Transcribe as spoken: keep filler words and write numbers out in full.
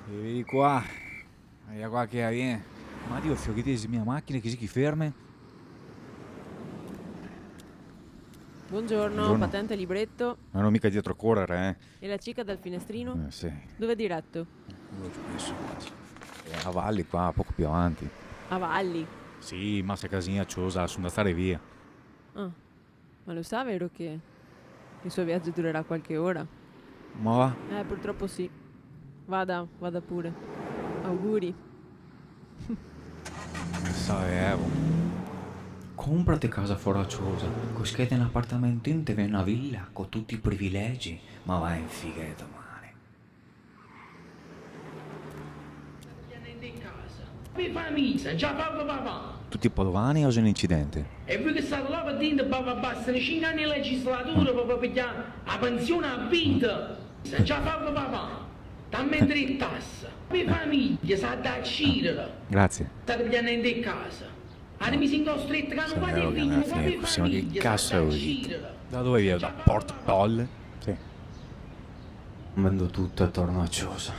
E vedi qua. Vedi qua che vien. Ma Dio, fio, che te xe mia machina che xe chi ferme? Buongiorno, buongiorno. Patente, libretto. Ma non mica dietro correre, eh. E la cicca dal finestrino? Eh, sì. Dove è diretto? Eh, dove ci ho messo quasi? Eh, a Valli qua, poco più avanti. A Valli? Sì, ma se casina ciosa, sono da stare via. Ah. Ma lo sa, vero, che il suo viaggio durerà qualche ora? Ma va? Eh, purtroppo sì. Vada, vada pure. Auguri. Savevo. Comprate casa foraciosa, cusì che te un apartamentin, te vien una villa con tutti i privilegi, ma va in figa de domani. Pe famiglia, già fa papà. Tutti padovani o xe un incidente? E voi che state là per dentro, papà, bastano cinque anni di legislatura per pigliare la pensione a vita. Già fa papà. Dammi tre tasse. Pe famiglia, sa da cirere. Grazie. State pigliando in casa. Ora mi sento stretto che non vado in fine, ma che cazzo vuol dire? Da dove viene? Da Porto Tolle? Sì. Vendo tutto attorno a Ciosa.